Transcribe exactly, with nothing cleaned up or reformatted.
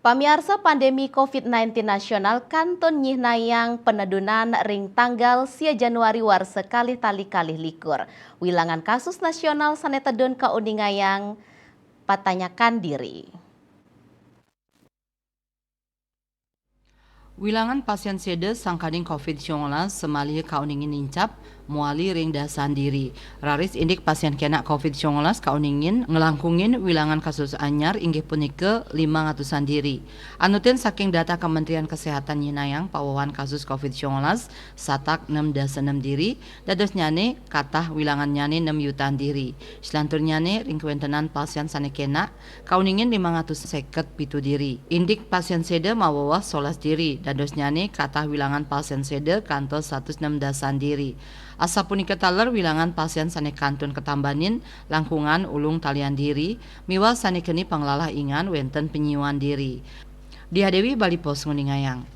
Pamiarsa, pandemi covid sembilan belas nasional kantun nyihnayang penedunan ring tanggal sia Januari warsa kalih tali kalih likur. Wilangan kasus nasional sane tedun kauningayang patanyakan diri. Wilangan pasien seda sangkaning covid sembilan belas samaliha kauningin nincap mawali ring dasan diri. Raris indik pasien kenak covid sembilan belas kauningin nglangkungin wilangan kasus anyar inggih punika limang atusan diri. Anutin saking data Kementerian Kesehatan nyihnayang pawewahan kasus covid sembilan belas satak nem dasa nem diri, dadosnyane katah wilangannyane nem yutan diri. Selanturnyane ring kawentenan pasien sane kenak kauningin limang atus seket pitu diri. Indik pasien seda maweweh solas diri, dadosnyane katah wilangan pasien seda kantos satus nem dasan diri. Asapunika taler wilangan pasien sane kantun katambanin langkungan ulung talian diri, miwah sane keni panglalah ingan wenten panyiuan diri. Diah Dewi, Bali Post, nguningayang.